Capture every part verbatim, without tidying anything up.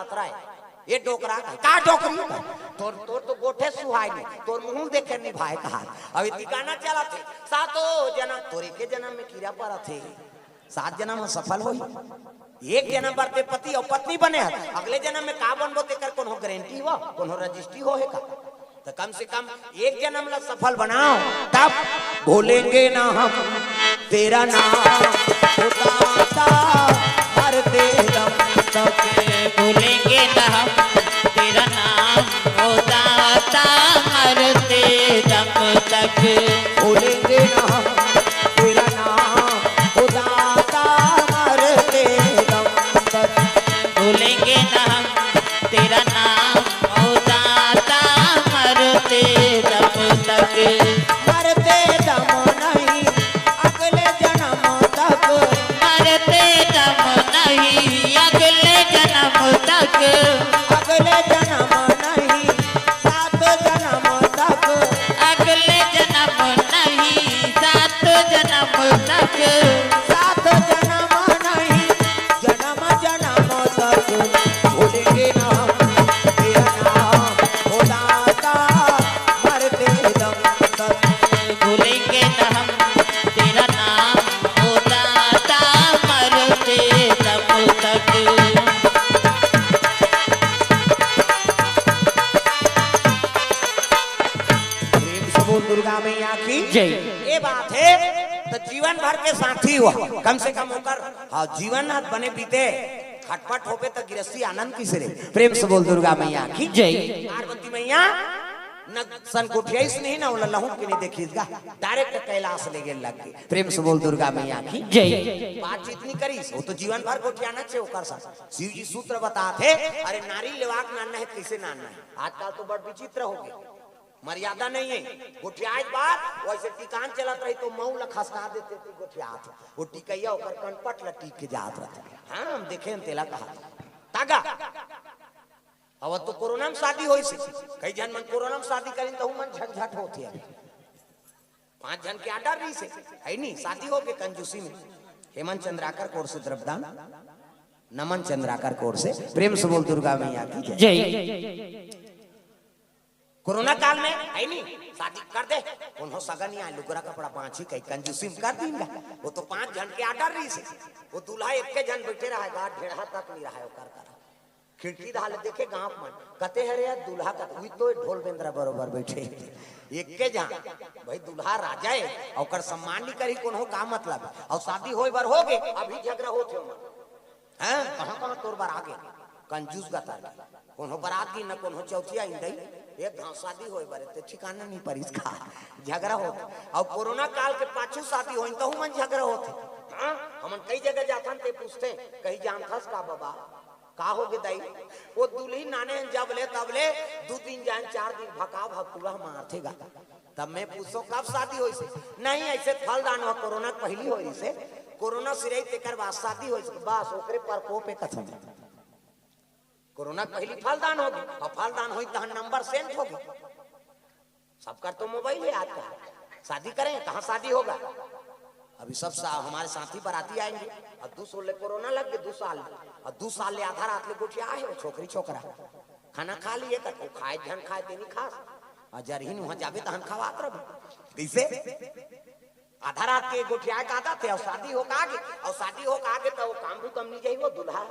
डोकरा हे। ये डोकरा का, का डोकरी? तोर, तोर तो गोठे सुहाय नहीं, तोर मुंह देखे नहीं भाई कहा। अभी ठिकाना चला थे, सातो जन्म, तोर एके जन्म में कीड़ा पड़ा थे, सात जन्म में सफल होई। एक जन्म बर ते पति अउ पत्नी बने हस, अगले जन्म में का बनबो तेकर कोनो गारंटी हो, कोनो रजिस्ट्री हो हे का? तो कम से कम एक जन्म ला सफल बनाओ, तब भूलेंगे ना हम तेरा नाम, ओ दाता, मरते दम तक। भूलेंगे ना हम तेरा नाम, ओ दाता, मरते दम तक। भूलेंगे ना हम तेरा नाम, ओ दाता, मरते दम तक। भूलेंगे ना हम तेरा नाम, ओ दाता, मरते दम तक। मरते दम नहीं, अगले जन्म तक। मरते दम नहीं, अगले जन्म तक। अगले जन्म नहीं, सात जन्म तक। अगले जन्म नहीं, सात जन्म तक। सात जन्म नहीं, जन्म जन्म तक। भूलेंगे ना हम तेरा नाम, ओ दाता, मरते दम तक। भूलेंगे ना हम तेरा नाम, ओ दाता, मरते दम तक। प्रेम से बोल दुर्गा मैया की जय। ये बात हे, तो जीवन भर के साथी हो, कम से कम ओकर, हाँ, जीवन ह बने बीते। खटपट होबे त गिरस्ती आनंद किसे रे? प्रेम से बोल दुर्गा मैया की जय। पार्वती मैया न सन गोठियाइस नहीं, ना ओला लहुट के नहीं देखिस गा, डायरेक्ट कैलाश ले गेल लग के। प्रेम से बोल दुर्गा मैया की जय। बातचीत नहीं करिस, वो तो जीवन भर गोठियाना छे ओकर साथ। शिव जी सूत्र बताथे, अरे नारी लेवाक नानना हे, कैसे नानना हे? आजकल तो बड़ विचित्र हो गए, मर्यादा नहीं है। गोठियाए के बाद वैसे टिकान चलत रही तो मऊ ला खसका देते थे, गोठियात वो टिकैया ओकर कनपट ला टीक के जात रहते। हाँ, हम देखे हन, तेला कहा तागा। अब तो कोरोना में शादी होइस, कई झन मन कोरोना में शादी करिन, तहू मन झंझट होथे। अभी पांच झन के आर्डर रहिस हे, है नी, शादी हो गए कंजूसी में। हेमंत चंद्राकर कोर से द्रव्यदान, नमन चंद्राकर कोर से, प्रेम से बोल दुर्गा मैया की जय। जय। कोरोना काल में, है नी, शादी कर दे, कोनो सगा नहीं आए, लुगरा कपड़ा बांची कई कंजूसी में कर दीन गा। वो तो पांच झन के आर्डर रहिस हे, वो दूल्हा एक्के झन बैठे रहा हे, गा ढेढ़ा तक नहीं रहा हे, ओकर करा। खिड़की डाल देखे गांव मन, कते हरे यार दूल्हा कते, उही तो ढोल बेंदरा बरोबर बैठे। एक्के झन, भाई दूल्हा राजा हे, ओकर सम्मान नहीं करी कोनो, का मतलब? अउ शादी होय बर हो गे, अभी झगरा होथे ओमन। हैं? कहाँ कहाँ तोर बर आगे? कंजूस गतर के। कोनो बरात की न कोनो चौथिया इंदई, एक घाव शादी होय बर, ते ठिकाना नहीं परिस का। झगरा होत। अउ कोरोना काल के पाछू शादी होई, तहू मन झगरा होत। हाँ? हमन कई जगह जाथन, ते पूछते, कहीं जानथस का बाबा? का हो गे दाई? वो दुल्ही नाने हन जब ले, तब ले दू दिन जान, चार दिन भका भकुआ मारथे गा। तब मैं पूछो, "कब शादी होइस?" "नहीं, ऐसे फलदान हुआ, कोरोना के पहली होइस हे, कोरोना सिरई तेकर बाद शादी होइस हे।" बस, ओकरे प्रकोप हे कथन। कोरोना के पहली फलदान हो गई, और फलदान होई तहन नंबर सेंट हो गई। सबकर तो मोबाइल हे आजकल, शादी करें, कहाँ शादी होगा? अभी सब सा-, हमारे साथी बराती आएंगे, और दू साल ले कोरोना लग गए, दू साल, और दू साल ले आधा रात ले गोठिया आए हो, छोकरी छोकरा खाना खा लिए, कर खाए झन खाए, तेनी खास, और जरहिन वहां जाबे तहन खवात रहो। कैसे? आधा रात के गोठियाए का आदत हे, और शादी हो का आगे, और शादी हो का आगे तो वो काम भी कम नहीं जाई, वो दूल्हा,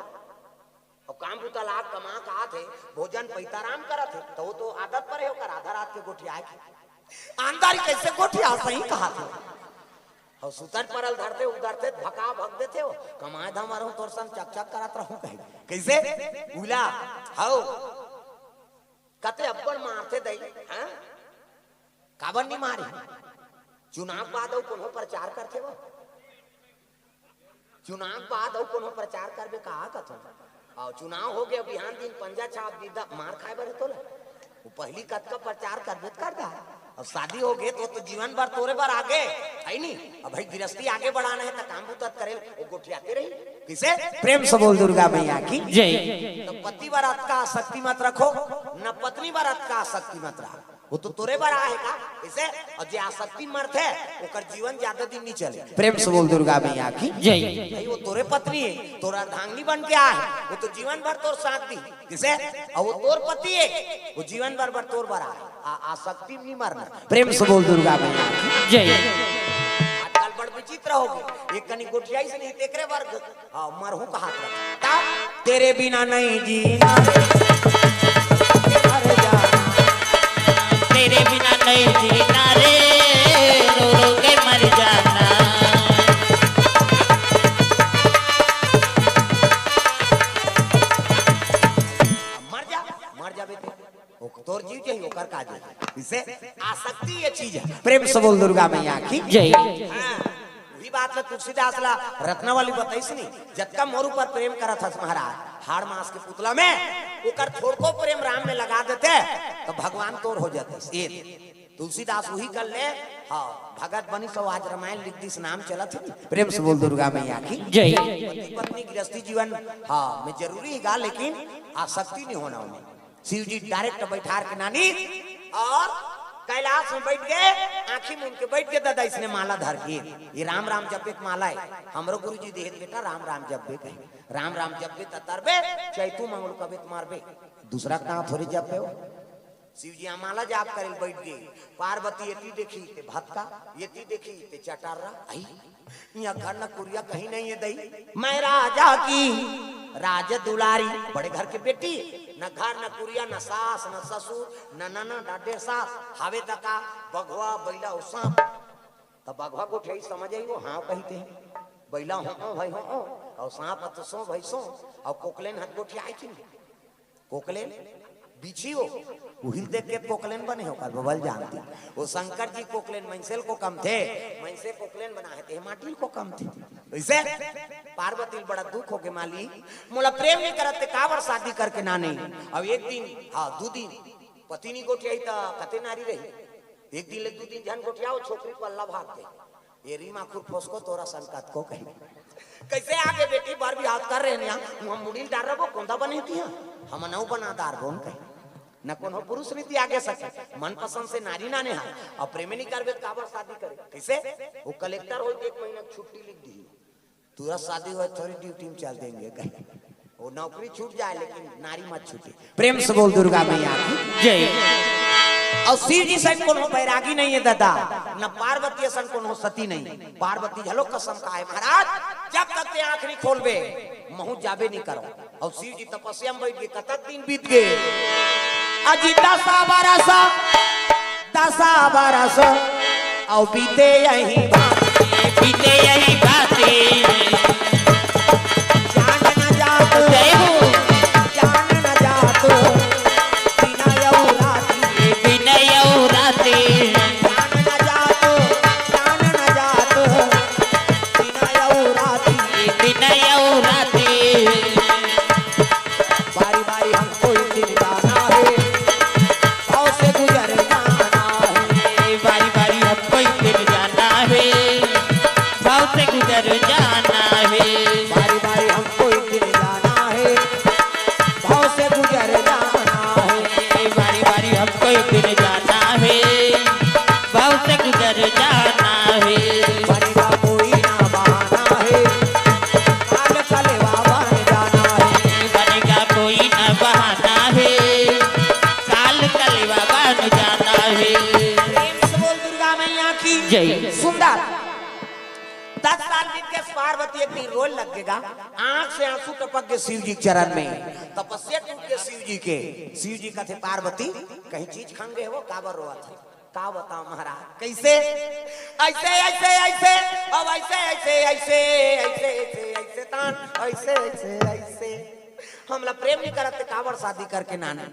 और काम बुता ला कमा का आथे, भोजन पैता आराम करत हे, तो वो तो आदत पर हे ओकर आधा रात के गोठियाए के। आंधारी कैसे गोठिया, सही कहा थे। और सुतन परल धरते उधरते भका भग देथे हो, कमाए धमारो तोर सन चक चक करत रहूं कहीं। कैसे? उला, हौ। कते अब्बड़ मारथे दई, हाँ? काबर नहीं मारी? चुनाव बाद अउ कोनो प्रचार करथे वो? चुनाव बाद अउ कोनो प्रचार करबे कहा कथो? और चुनाव हो गया, बिहान दिन पंजा छाप दीदा, मार खाए बर हे तोला। वो पहली कतका प्रचार करबे त कर दा। अब शादी हो गए तो, तो जीवन भर तोरे बर आगे, है नी? अब भाई गिरस्ती आगे बढ़ाना हे तो काम बुता करे, वो गोठियाते रही। किसे? प्रेम से बोल दुर्गा मैया की जय। तो पति बर अतका आसक्ति मत रखो, न पत्नी बर अतका आसक्ति मत रखो। वो तो तोरे बर आए हे का? कइसे? अउ जे आसक्ति मरथे, ओकर जीवन ज्यादा दिन नइ चले। प्रेम से बोल दुर्गा मैया की जय। भाई, वो तोरे पत्नी हे, तोर अर्धांगिनी बन के आए हे, वो तो जीवन भर तोर साथ दी। कइसे? अउ वो तोर पति हे, वो जीवन भर बर तोर बर आए हे। आ, आसक्ति नइ मरना। प्रेम से बोल दुर्गा मैया की जय। आजकल बड़ विचित्र हो गे, एक कनी गोठियाइस नहीं, तेकरे बर हाँ, मरहूँ कहात रहा। तेरे बिना नहीं जीना रे, मर जाना। तेरे बिना नहीं जीना रे, रो रो के मर जाना। मर जा, मर जा बेटे। ओ, तोर जीव जाही, ओकर का जाही? इसे आसक्ति ये चीज हे। प्रेम से बोल दुर्गा मैया की जय। हाँ, वही बात ला तुलसीदास ला रत्नावली बताइस नी, जतका मोर ऊपर प्रेम करत हस महाराज, हाड़ मांस के पुतला में, ओकर थोड़को प्रेम राम में लगा देते, त भगवान तोर हो जाते। ये तुलसीदास वही कर ले, हाँ, भगत बनिस अउ आज रामायण लिख दिस, नाम चलत हे नी। प्रेम से बोल दुर्गा मैया की जय। पति पत्नी गृहस्थी जीवन, हाँ, में जरूरी हे गा, लेकिन आसक्ति नइ होना ओमे। शिव जी direct बैठार के नानी अउ कैलाश में बइठ गे, आंखी मूंद के बइठ गे, ददा अइसने माला धर के, ये राम राम जपे के माला हे, हमरो गुरु जी देहे बेटा, राम राम जपबे कहे, राम राम जपबे त तरबे, चैतू मंगलू कबे त मरबे, दूसरा के नाम थोड़ी जपबे हो। शिव जी माला जाप करे बइठ गे, पार्वती एती देखी ते भतका, एती देखी ते चटर्रा, आई इहाँ घर न कुरिया कहीं नहीं हे दई। मैं राजा की राज दुलारी, बड़े घर के बेटी, न घर न कुरिया, न सास न ससुर, न ननद न डेढ़ सास, हावे त का बघवा बइला अउ सांप। त बघवा गोठियाइस समझ आही वो हाँ कहिथे, बइला हो ओ भाई हो ओ, अउ सांप ह तो सो भाई सो, अउ कोकलेन ह गोठियाए थी। कोकलेन बिछी हो, उहिल देख के कोकलेन बने हो, काल बबल जानती। वो शंकर जी कोकलेन, मइनसे ल कोकमथे, मइनसे कोकलेन बनाए हे, ते माटी ल कोकमथे। वइसे पार्वती ल बड़ा दुख हो गे, माली, मोला प्रेम नइ करत ते काबर शादी करके नाने। अउ एक दिन, हाँ, दू दिन पति नइ गोठियाही त कते नारी रही। एक दिन ले दू दिन झन गोठियाओ, छोकरी पल्ला भाग गे। ये रीमा खुर फोसको तोर असन कतको कही। कइसे आगे बेटी बर बिहाव कर रहे हैं, हम मुड़ी ल डार रबो, कोंदा बने तिहा, हम नउ बना दार बोन कही। न कोनो पुरुष रीति आगे सके, मनपसंद से नारी नाने हा, अउ प्रेम नइ करबे त काबर शादी करे? कइसे? वो कलेक्टर हो, एक महीना के छुट्टी लिख दी, तुरंत शादी होय, थोड़ी ड्यूटी में चल देंगे कहीं, वो नौकरी छूट जाए लेकिन नारी मत छूटे। प्रेम से बोल दुर्गा मैया की जय। अउ शिव जी सन कोनो बैरागी नहीं हे ददा, न पार्वती सन कोनो सती नहीं। पार्वती घलो कसम खाए, महाराज, जब तक ते आंख नइ खोलबे, महूं जाबे नइ करों। अउ शिव जी तपस्या में बइठ गे, कतक दिन बीत गे, अजी दसा बरस, दसा बरस, अउ बीते यही बात, बीते यही बातें। जान न जात, जय हो। जान न जात, बिना यौ राती, बिना यौ राती। जान न जात, जान न जात, बिना यौ राती, बिना यौ राती। बारी बारी हमको एक दिन जाना है, भाव से गुजर जाना है। बारी बारी हमको एक दिन जाना है, भाव से गुजर जाना है। बारी बारी हमको एक दिन जाना है, भाव से गुजर जाना है। बारी बारी हमको एक दिन जाना है, भाव से गुजर जाना है। बनेगा कोई ना बहाना है, काल कलेवा बन जाना है। बनेगा कोई ना बहाना है, काल कलेवा बन जाना है। प्रेम से बोल दुर्गा मैया की जय। सुंदर। दस साल बीत गे, पार्वती एक दिन रोए लग गेगा, आंख से आंसू टपक गे शिव जी के चरण में, तपस्या टूट गे शिव जी के। शिव जी कथे, पार्वती, कहीं चीज खंगे हो, काबर रोवत हे? का बताओ महाराज, कइसे? अइसे, अइसे, अइसे, अब अइसे, अइसे, अइसे, अइसे, अइसे, अइसे, तान, अइसे, अइसे, अइसे। हमला प्रेम नइ करत ते काबर शादी करके नाने?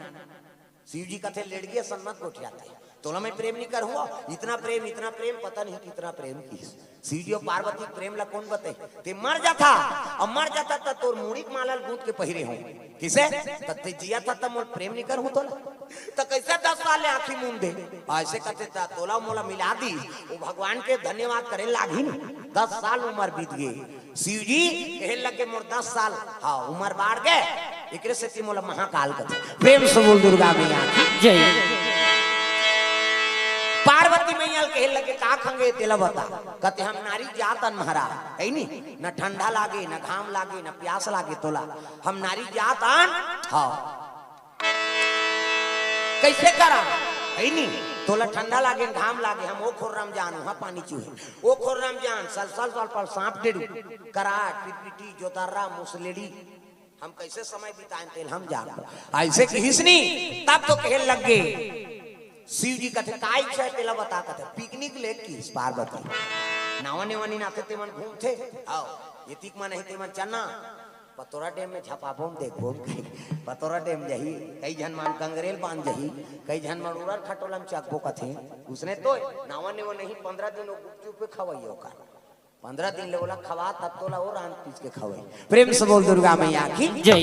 शिव जी कथे, लेड़गी असन मत गोठियाते, तोला मैं प्रेम नइ करहूं। इतना प्रेम, इतना प्रेम, पता नहीं कितना प्रेम किहिस। शिव जी अउ पार्वती के प्रेम ला कोन बताही? ते मर जाथा, अउ मर जाथा त तोर मुड़ी के माला ल गूंथ के पहिरे हों। कइसे? त ते जियथा त मोर प्रेम नइ करहूं तोला। त कइसे दस साल ले आंखी मूंद दे? अइसे कथे त तोला मोला मिला दी, वो भगवान के धन्यवाद करे लागही न। दस साल उमर बीत गे, शिव जी कहे लगे, मोर दस साल, हाँ, उमर बाढ़ गे, एकरे सेती मोला महाकाल कथे। प्रेम से बोल दुर्गा मैया की जय। मैया ल कहे लगे, "का खंगे तेला बता।" कथे, "हम नारी जात अन महाराज, है नी, न ठंडा लागे, न घाम लागे, न प्यास लागे तोला, हम नारी जात अन।" हाँ, कइसे करा, है नी, तोला ठंडा लागे, घाम लागे, हम ओ खोर्रा म जान, उहाँ पानी चूहे, ओ खोर्रा म जान, सल सल सल पल सांप डेड़ू, कराट, पिटपिटी, जोतर्रा, मुसलेड़ी, हम कइसे समय बिताएन तेल हम जान। अइसे किहिस नी, तब तो कहे लगे। शिव जी कथे, "का इच्छा हे तेला बता।" कथे, "पिकनिक ले," किहिस पार्वती। नावा नेवा नी नाथे तेमन घूमथे। आओ, ये तीक मन हे तेमन चलना। पतोरा डेम में झपाबोम देखबोम कही। पतोरा डेम जही, कई झन मन गंगरेल बांध जही, कई झन मन उरर खटोला म चकबो कथे। उसने तो नावा नेवा नहीं, पंद्रह दिन वो गुपचुप पे खवइयो का। पंद्रह दिन ले ओला खवा, तब तोला ओ रांध पीस के खवई। प्रेम से बोल दुर्गा मैया की जय।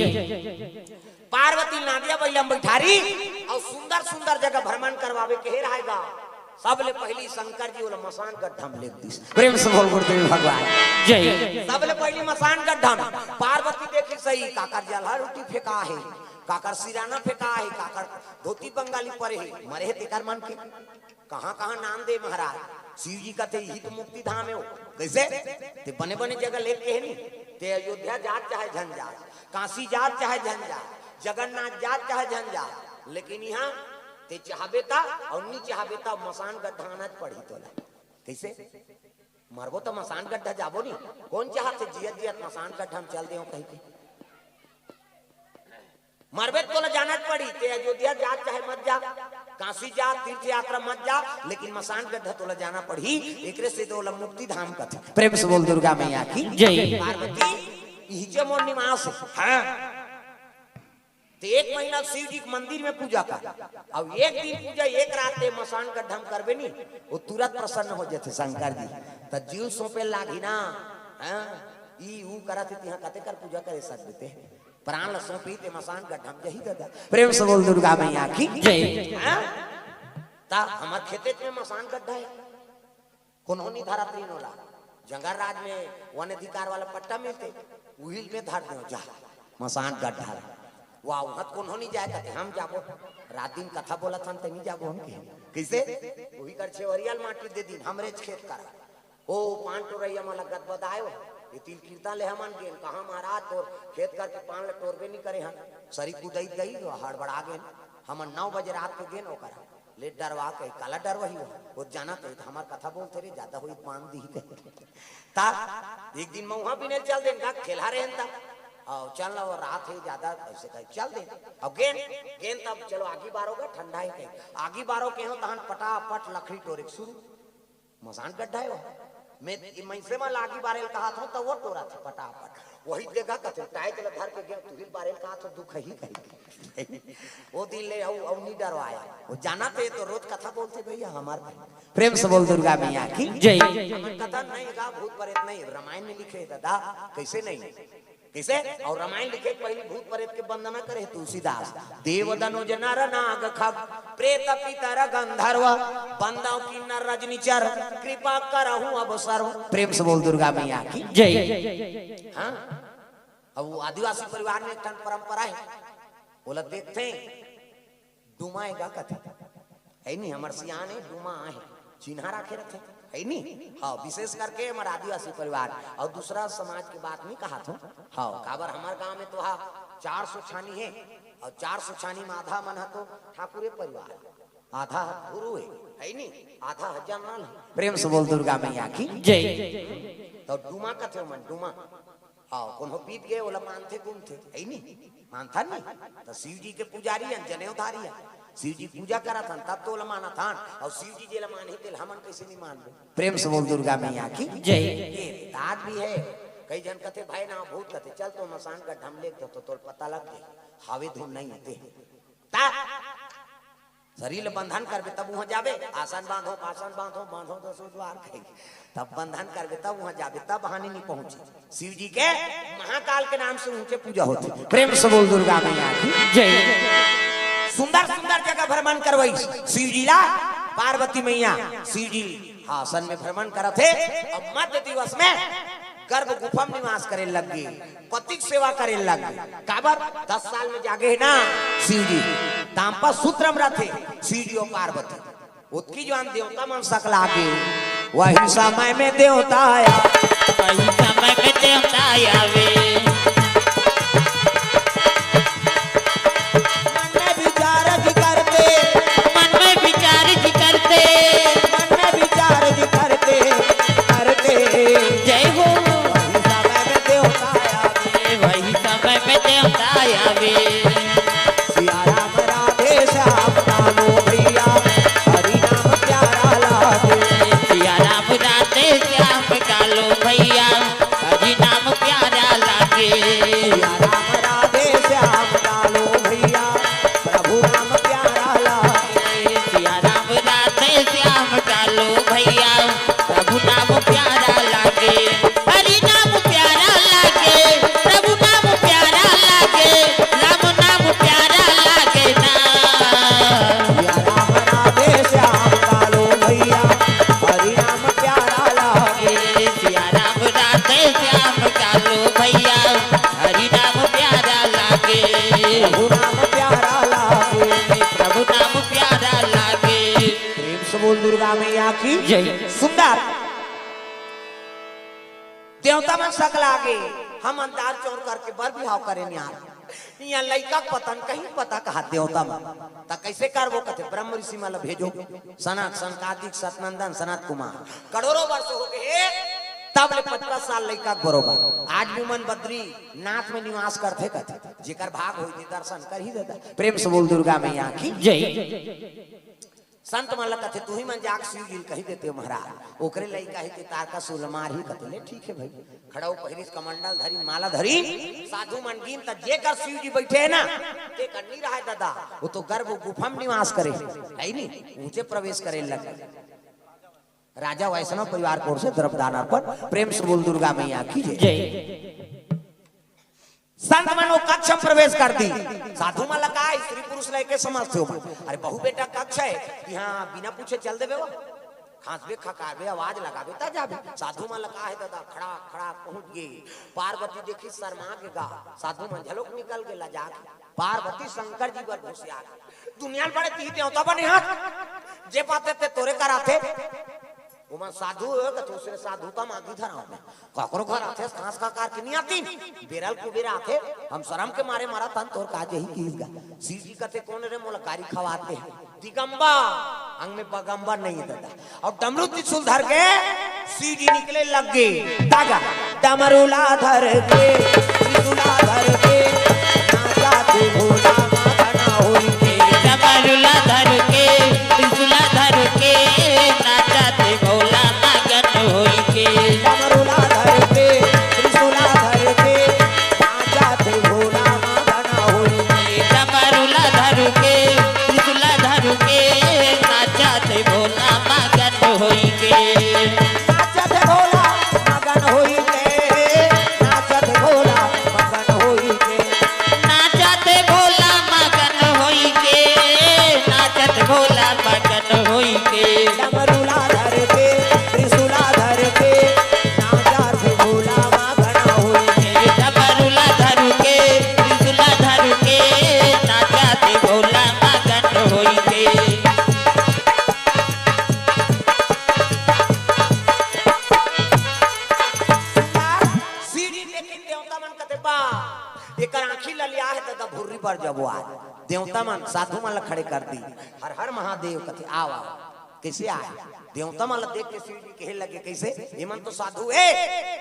पार्वती नादिया बइला म बइठारी अउ सुंदर सुंदर जगह भ्रमण करवावे कहे रहेगा। सबले पहिली शंकर जी ओला मसान गड्ढा म लेग दिस। प्रेम से बोल गुरुदेव भगवान जय। सबले पहिली मसान गड्ढा म पार्वती देखिस सही, काकर जलहा रोटी फेंका हे, काकर सिराना फेंका हे, काकर धोती बंगाली परे हे, मरे हे तेकर मन के। कहाँ कहाँ नाम दे महाराज। शिव जी कथे, "इही तो मुक्ति धाम हे वो।" कइसे? ते बने बने जगह लेके हे नी, ते अयोध्या जात चाहे झन जात, काशी जात चाहे झन जात, जगन्नाथ जात चाहे झन जात, लेकिन इहाँ ते चाहबे त अउ नी चाहबे त मसान गड्ढा आना पड़ही तोला। कइसे? मरबो त मसान गड्ढा जाबो नी। कोन चाहथे जियत जियत मसान गड्ढा म चल देवं कहिके? मरबे त तोला जाना पड़ही, ते अयोध्या जा चाहे मत जा, काशी जा, तीर्थ यात्रा मत जा, लेकिन मसान गड्ढा तोला जाना पड़ही। एकरे से तोला मुक्ति धाम कथे। प्रेम से बोल दुर्गा मैया की जय। पार्वती, इहिचे मोर निवास हे। हाँ। ते एक महीना शिव जी के मंदिर में पूजा कर, अउ एक दिन पूजा, एक रात ते मसान गड्ढा म करबे नी, वो तुरंत प्रसन्न हो जाथे शंकर जी। त जीव सौंपे लागही ना। हाँ? ई ऊ करत हे, तिहाँ कते कर पूजा करे सकबे ते। प्राण ल सौंपही ते मसान गड्ढा म जही दादा। प्रेम से बोल दुर्गा मैया की जय। हाँ? त हमर खेते में मसान गड्ढा हे, कोनो नी धरत रहिन ओला। जंगल राज में वन अधिकार वाला पट्टा मिलथे, उही में धर देवं जा, मसान गड्ढा ल। वाह, उहाँ त कोनो नी जाय कथे, हम जाबो। रात दिन कथा बोलत हन, ते नी जाबो हम के। कइसे? उही कर छेवरिया ल माटी दे दिन, हमरेच खेत करा। ओ पान टोरइया मन ला गदबदाय हो, ये तिल कीर्तन ले हमन गेन, कहाँ महाराज तोर खेत कर के पान ल टोरबे नी करे हन, सरी कुदई दई, हड़बड़ा गेन, हमन नौ बजे रात के गेन ओकर, ले डरवा के, काला डरवाही हो, वो जाना तो हमर कथा बोलथे रे, जादा होही त बांध दिही कहे। ता एक दिन मैं उहाँ बिने चल देन का, खेलहा रहेन ता, अउ चल ना वो रात हे जादा, अइसे कहे चल देन, अउ गेन, गेन तब चलो आगी बारो का ठंडा हे कहे, आगी बारो के हो तहन पटापट लकड़ी टोरे के शुरू। मसान गड्ढा हे वो। मैं, ये मइनसे मन ल आगी बारे ल कहत हों, त वो टोरत हे पटापट। वही जगह कथे, टाइट ल धर के गेंव, तुही ल बारे ल कहत हों, दुख ही कही। वो दिन ले अउ, अउ नी डरवाय। वो जानत हे तो रोज कथा बोलथे भइया हमर। प्रेम से बोल दुर्गा मैया की जय। हमर कथा नहीं गा, भूत प्रेत नहीं, रामायण में लिखे हे दादा, कइसे नहीं? कइसे? अउ रामायण लिखे के पहिली भूत प्रेत के वंदना करे हे तुलसीदास। देव दनुज नर नाग खग, प्रेत पितर गंधर्व, बंदव किन्नर रजनीचर, कृपा करहु अब सर्व। प्रेम से बोल दुर्गा मैया की जय। हाँ? अब वो आदिवासी परिवार में एक ठन परंपरा हे, ओला देखथे, डुमा एगा कथे। हे नी, हमर सियान हे, डुमा आहे। चिन्हा राखे रथे। हे नी? हाँ, विशेष करके हमर आदिवासी परिवार अउ दूसरा समाज के बात नी कहत हों। हाँ, काबर हमर गांव में तो हा चार सौ छानी हे अउ चार सौ छानी में आधा मन ह तो ठाकुरे परिवार, आधा ह गुरु हे, हे नी? आधा ह जनरल हे। प्रेम से बोल दुर्गा मैया की जय। तो डुमा कथे मन, डुमा। हाँ, कोनो बीत गे, ओला मानथे, गुनथे, हे नी? मानथन नी? त शिव जी के पुजारी हन, जनेऊधारी हन। शिव जी पूजा करत हन, तब तो ओला मानत हन। अउ शिव जी जेला मानही, तेला हमन कइसे नी मानबो? प्रेम से बोल दुर्गा मैया की जय। ये दांत भी हे। कई झन कथे, "भाई ना भूत," कथे, "चल तो मसान गड्ढा म लेग देवं, तो तोला पता लग जाही, हावे धुन नहीं हे ते।" ता शरीर ल बंधन करबे तब उहाँ जाबे, आसन बांधो, आसन बांधो, बांधो दसो द्वार कही, तब बंधन करबे तब उहाँ जाबे, तब हानि नी पहुंची। शिव जी के महाकाल के नाम से ऊंचे पूजा होथे। प्रेम से बोल दुर्गा मैया की जय। सुंदर सुंदर जगह भ्रमण करवइस शिव जी ला पार्वती मैया। शिव जी आसन में भ्रमण करत हे अउ मध्य दिवस में गर्भ गुफा में निवास करे लग गे, पति के सेवा करे लग गे। काबर? दस साल में जागे हे ना शिव जी, तांपा सूत्र में रथे शिव जी अउ पार्वती। ओतकी जुवार देवता मन सकला गे। वही समय में देवता आया। वही समय में देवता आवे। मन में विचार जी करते। मन में विचार जी करते। मन में विचार जी करते, करते। जय हो। वही समय में देवता आवे। वही समय में देवता आवे। सिया राम राधे श्याम कालो भैया, हरि नाम प्यारा लागे। सिया राम राधे श्याम कालो भैया, हरि नाम प्यारा लागे। सिया राम राधे श्याम कालो भैया, प्रभु नाम प्यारा लागे। सिया राम राधे श्याम कालो भैया, प्रभु नाम प्यारा लागे। हरि नाम प्यारा लागे, प्रभु नाम प्यारा लागे, राम नाम प्यारा लागे ना। सिया राम राधे श्याम कालो भैया, हरि नाम प्यारा लागे। सिया राम राधे श्याम कालो भैया, हरि नाम प्यारा लागे। प्रभु नाम प्यारा लागे। प्रभु नाम प्यारा लागे। प्रेम से बोल दुर्गा मैया की जय। सुंदर। देवता मन सकला गे, हम अंदार चौर करके बर बिहाव करेन यार। इहाँ लइका के पता न कहीं पता कहा देवता मन। त कइसे करबो कथे, ब्रह्म ऋषि मन ल भेजो, सनत, सनकादिक, सतनंदन, सनत कुमार। करोड़ों वर्ष हो गे, तब ले पचपन साल लइका के बरोबर। आज भी मन बद्रीनाथ में निवास करथे कथे, जेकर भाग होई ते दर्शन करही दादा। प्रेम से बोल दुर्गा मैया की जय। संत मन ल कथे, तुही मन जाके शिव जी ल कहि देते हो महाराज, ओकरे लइका हे ते तारकासुर ल मारही कथे। ले ठीक हे भाई, खड़ाऊ पहिरिस, कमंडल धरिन, माला धरिन, साधु मन गिन त जेकर शिव जी बइठे हे ना, तेकर नी रहय दादा, वो तो गर्भ गुफा में निवास करे हे, हे नी, ऊंचे प्रवेश करे लगे। राजा वैष्णव परिवार की ओर से द्रव्य दान अर्पण। प्रेम से बोल दुर्गा मैया की जय। जय। संत मन वो कक्ष में प्रवेश कर दी। साधु मन ल का हे, स्त्री पुरुष ल एके समझथे ओमन। अरे बहू बेटा कक्ष हे, इहाँ बिना पूछे चल देबे वो? खांसबे, खकारबे, आवाज लगाबे, त जाबे। साधु मन ल का हे दादा, खड़ा खड़ा पहुंच गे। पार्वती देखिस, शर्मा गे गा। साधु मन घलोक निकल गे लजा के। पार्वती शंकर जी बर घुसिया गे। दुनिया ल बड़े तीर देवता बने हस, जे पाथे ते तोरे कर आथे। ओमन साधु हे कथे, दूसरे साधु त मांगी धराव में। ककरो घर आथे, खांस खकार के नी आतिन। बेरा ल कुबेरा आथे, हम शरम के मारे मरत हन, तोर का जही किहिस गा। शिव जी कथे, कोन रे मोला गारी खवाथे? दिगंबर, अंग में बगंबर नहीं हे दादा। अउ डमरू त्रिशूल धर के शिव जी निकले लग गे। तागा डमरूला धर के, त्रिशूला धर के, नाचथे भोला मगन होई के। डमरूला धर के, त्रिशूला धर के, नाचथे भोला मगन होई के। डमरूला धर के, त्रिशूला धर के, नाचथे भोला मगन होई के। डमरूला धर के, त्रिशूला धर के, नाचथे भोला मगन होई के। नाचथे भोला मगन होई के, नाचथे भोला मगन होई के। नाचथे भोला मगन होई के, नाचथे भोला मगन होई के। डमरूला धर के, त्रिशूला धर के, नाचथे भोला मगन होई के। डमरूला धर के, त्रिशूला धर के, नाचथे भोला मगन होई के। सीढ़ी देखिन देवता मन कथे, "बा, एकर आँखी ललिया हे, दादा भुर्री बर जबो आज।" देवता मन साधु मन ल खड़े कर दी। "हर हर महादेव," कथे, "आव, आव।" कइसे आय? देवता मन ल देख के शिव जी कहे लगे, "कइसे? एमन तो साधु हे,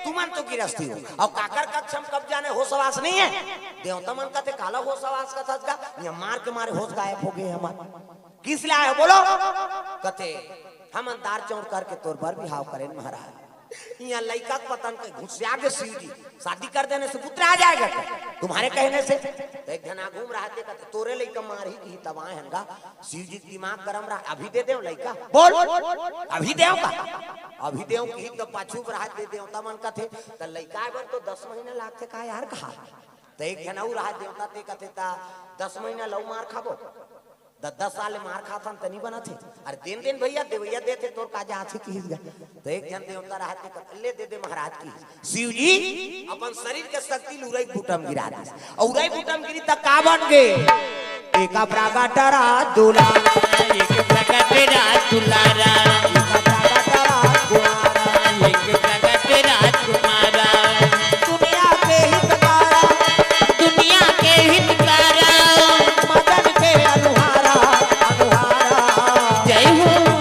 तुमन तो गिरस्ती हो। अउ काकर कक्ष म कब जाने होस हवास नहीं हे?" देवता मन कथे, "काला होस हवास कथस गा? इहाँ मार के मारे होस गायब हो गे हमर।" "किस ले आय हो बोलो?" कथे, "हमन दार चौर करके तोर बर बिहाव करेन महाराज। इहाँ लइका के पता न कहीं घुसिया गे शिव जी, शादी कर देने से पुत्र आ जाएगा क्या तुम्हारे कहने से?" त एक झन आगू म रहत हे कथे, "तोरे लइका मारही किही तब आए हन गा।" शिव जी के दिमाग गरम रहा, "अभी दे देव लइका, बोल, अभी देव का?" "अभी देव किही त पाछू म रहत हे देवता मन कथे, त लइका आए बर तो दस महीना लागथे का यार?" कहा। त एक झन अउ रहत देवता, ते कथे, "त दस महीना लऊ मार खाबो?" द-, दस साल ले मार खाथन त नी बनत हे। अरे देन देन भैया, देवैया देथे, तोर का जात हे किहिस गा। त एक झन देवता रहत हे, कथे, "ले दे दे महाराज," किहिस। शिव जी अपन शरीर के शक्ति ल उरई बूटा म गिरा दिस। अउ उरई बूटा म गिरी त का बन गे? एक प्रगट रहा दूला। एक प्रगट राज दुलारा, एक जगत राजकुमारा, दुनिया के हितकारा, दुनिया के हितकारा, मदन के अनुहारा, अनुहारा। जय हो।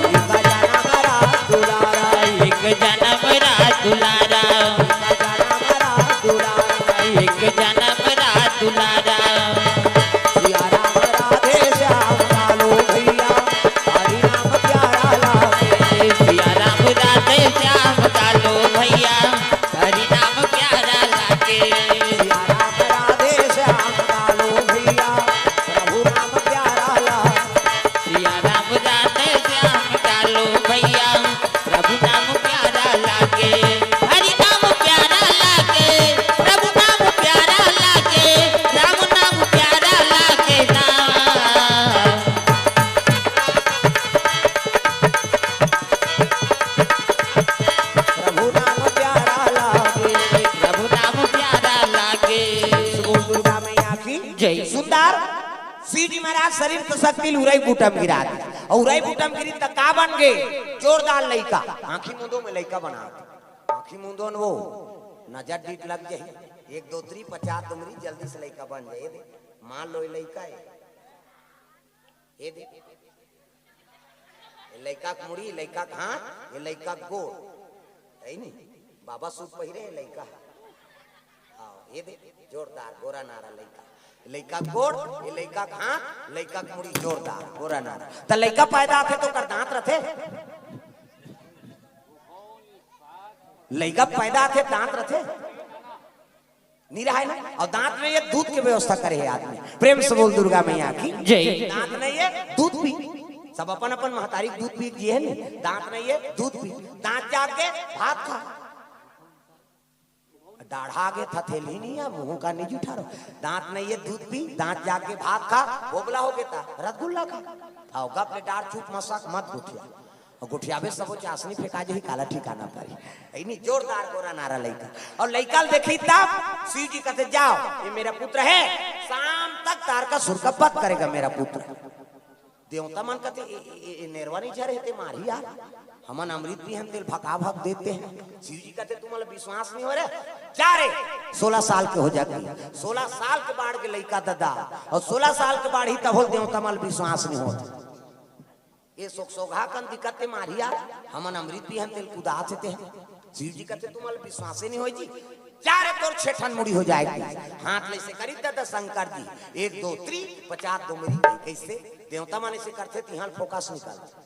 एक जन्म राज दुलारा, एक जन्म राज दुलारा, एक जन्म राज दुलारा, एक जन्म राज दुलारा। सिया राम राधे श्याम कालो भैया, हरि नाम प्यारा लागे। सिया राम राधे श्याम कालो भैया, हरि नाम प्यारा लागे। सिया राम राधे श्याम कालो भैया, प्रभु नाम प्यारा लागे। सिया राम राधे श्याम कालो भैया, प्रभु नाम प्यारा लागे। हरि नाम प्यारा लागे, प्रभु नाम प्यारा लागे, राम नाम प्यारा लागे ना। प्रभु नाम प्यारा लागे, प्रभु नाम प्यारा लागे। बोल दुर्गा मैया की जय। सुंदर शिव जी महाराज शरीर के शक्ति ल उरई बूटा म गिरा दे। अउ उरई बूटा म गिरी त का बन गे? जोरदार लइका। आँखी मूंदो में लइका बना दे। आँखी मूंदो न वो नजर डीठ लग जाही। एक दो त्री पचास दुमरी जल्दी से लइका बन जाए। ये दे, मान लो ये लइका है। ये दे, ये लइका के मुड़ी, लइका के हाथ, ये लइका के गोड़। है नी? बाबा सूट पहिरे हे लइका। हाँ, ये दे, जोरदार गोरा नारा लइका। लइका के गोड़, ये लइका के हाथ, लइका के मुड़ी जोरदार, गोरा नारा। त लइका पैदा होथे त ओकर दांत रथे? लइका पैदा होथे, दांत रथे? नी रहय ना। अउ दांत नइ हे, दूध के व्यवस्था करे हे आदमी। प्रेम से बोल दुर्गा मैया की जय। दांत नइ हे, दूध पी। सब अपन अपन महतारी के दूध पी के जिए हे नी। दांत नइ हे, दूध पी। दांत जाग गे, भात खा। दाढ़ा गे, थथेली नइ हे, मुंह का नइ जुठा रहो। दांत नइ हे, दूध पी, दांत जाग गे, भात खा, बोबला हो गे त रसगुल्ला खा। अउ गप ले डार चुप मसक मत गोठिया। अउ गोठियाबे सबो चासनी फेंका जाही, काला ठिकाना परही। अइनी जोरदार गोरा नारा लइका। अउ लइका ल देखही तब शिव जी कथे, "जाओ, ये मेरा पुत्र है, शाम तक तारकासुर का वध करेगा मेरा पुत्र।" देवता मन कथे, "ए, ए, ए, ए नेरवा नइ झरे हे ते मारही यार, हमन अमृत पीहन तेल भका भक देते हैं।" शिव जी कथे, "तुमन ला विश्वास नइ हो रे, जा रे।" सोलह साल के हो जाथे, सोलह साल के बाढ़ के लइका ददा, अउ सोलह साल के बाढ़ही तभो देवता मन ला विश्वास नइ होत। ए सोक सोगहा कन दिखत ते मारिया, हमन अमृत पीहन तेल कुदात हे ते। शिव जी कथे, "तुमन ला विश्वासे नइ होय जी, जा रे तोर छेठन मुड़ी हो जाय।" हाथ ले से करी ददा शंकर जी, एक दो त्री, पचास दुमरी, कइसे? देवता मन अइसे करथे, तिहां फोकस निकलथे,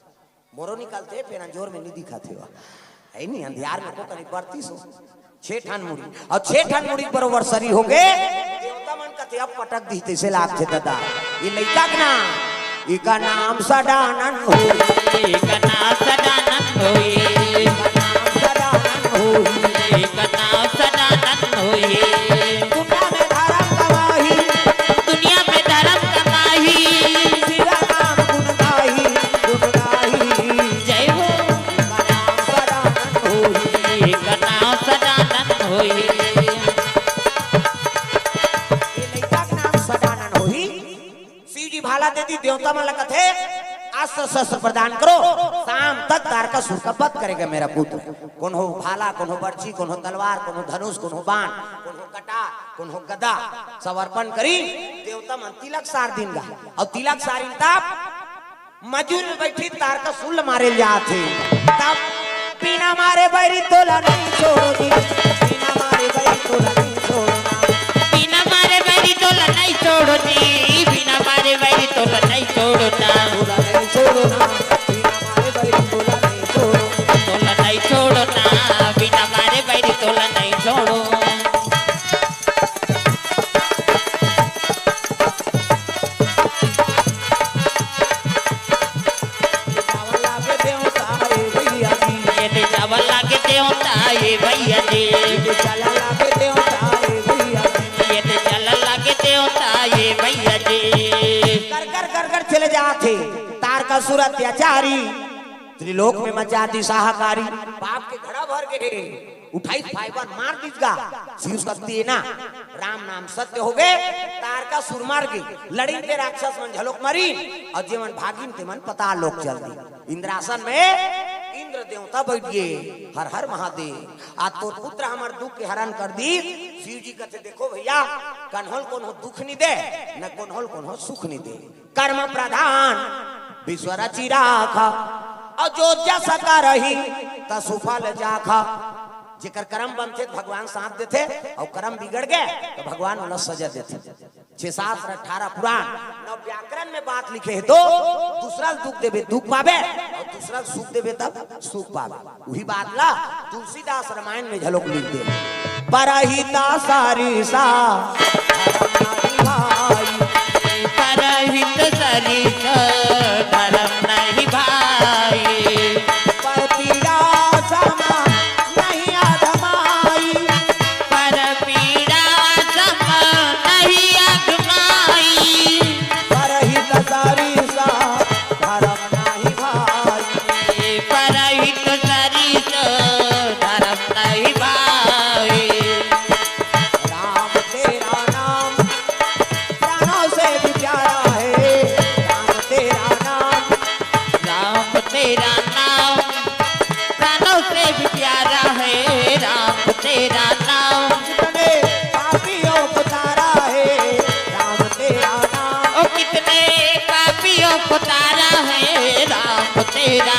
मोरो निकलथे, फेर अंजोर में नइ दिखत हे। है नी, अंधियार में को कनी बरती सो। छेठन मुड़ी, अउ छेठन मुड़ी बरोबर सरी हो गे। देवता मन कथे, "अब पटक दिही तइसे लागथे ददा।" ये लइका के नाम, एका नाम सदानंद होई। एका नाम सदानंद होई। एका नाम सदानंद होई। एका नाम सदानंद होई। दुनिया में धरम कमाही। दुनिया में धरम कमाही। शिव नाम गुण गाही, गुण गाही। जय हो। एका नाम सदानंद होई। एका नाम सदानंद होई। ये लइका के नाम सदानंद होही। शिव जी भाला दे दी, देवता मन ला कथे, "अस्त्र शस्त्र प्रदान करो, शाम तक तारकासुर का वध करेगा मेरा पुत्र।" कोनो भाला, कोनो बरछी, कोनो तलवार, कोनो धनुष, कोनो बाण, कोनो कटार, कोनो गदा, सब अर्पण करी। देवता मन तिलक सार दिन गा, अउ तिलक सारिन तब मजूर में बैठी तारकासुर ल मारे ल जात हे। तब बिना मारे बैरी तोला नहीं छोड़ो जी, बिना मारे बैरी तोला नहीं छोड़ो ना। बिना मारे बैरी तोला नहीं छोड़ो जी, बिना मारे बैरी तोला नहीं छोड़ो ना। तोला नहीं छोड़ो ना, बिना मारे बैरी तोला नहीं छोड़ो। तोला नहीं छोड़ो ना, बिना मारे बैरी तोला नहीं छोड़ो। चावल लागे देवता ए भैया जी। ये दे चावल लागे देवता ए भैया जी। ये दे चाला लागे देवता ए भैया जी। ये दे चाला लागे देवता ए भैया जी। कर कर कर कर चले जात हे तारकासुर अत्याचारी, त्रिलोक में मचा दिस हाहाकारी। पाप के घड़ा भर गे। उठाई फाइबर मार दीस गा। शिव शक्ति ना, राम नाम सत्य होगे। तारकासुर मर गे, लड़िन ते राक्षस मन झलोक मरिन, अउ जेमन भागिन तेमन पताल लोक चल दी। इंद्रासन में इंद्र देवता बैठ गे। हर हर महादेव, आज तोर पुत्र हमर दुख के हरण कर दी। शिव जी कथे, देखो भैया, कन्होल कोनो दुख नी दे, न कन्होल कोनो सुख नी दे। कर्म प्रधान विश्व रचि राखा, अउ जो जस करही तसु फल चाखा। जेकर कर्म बनथे त भगवान साथ देथे, अउ कर्म बिगड़ गे त भगवान ओला सजा देथे। छह शास्त्र, अठारह पुराण, नौ व्याकरण में बात लिखे हे, तो दूसरा ल दुख देबे दुख पाबे, अउ दूसरा ल सुख देबे तब सुख पाबे। उही बात ला तुलसीदास रामायण में झलोक लिख दे। परहित सरिस धरम नहीं भाई, परहित सरिस धरम नहीं भाई। पर पीड़ा सम नहीं अधमाई, पर पीड़ा सम नहीं अधमाई। परहित सरिस धरम नहीं भाई, परहित सरिस धरम नहीं भाई। राम तेरा नाम प्राणों से भी प्यारा है, राम तेरा नाम, राम तेरा नाम प्राणों से भी प्यारा है, राम तेरा नाम। कितने पापियों को तारा है राम तेरा नाम, ओ कितने पापियों को तारा है राम तेरा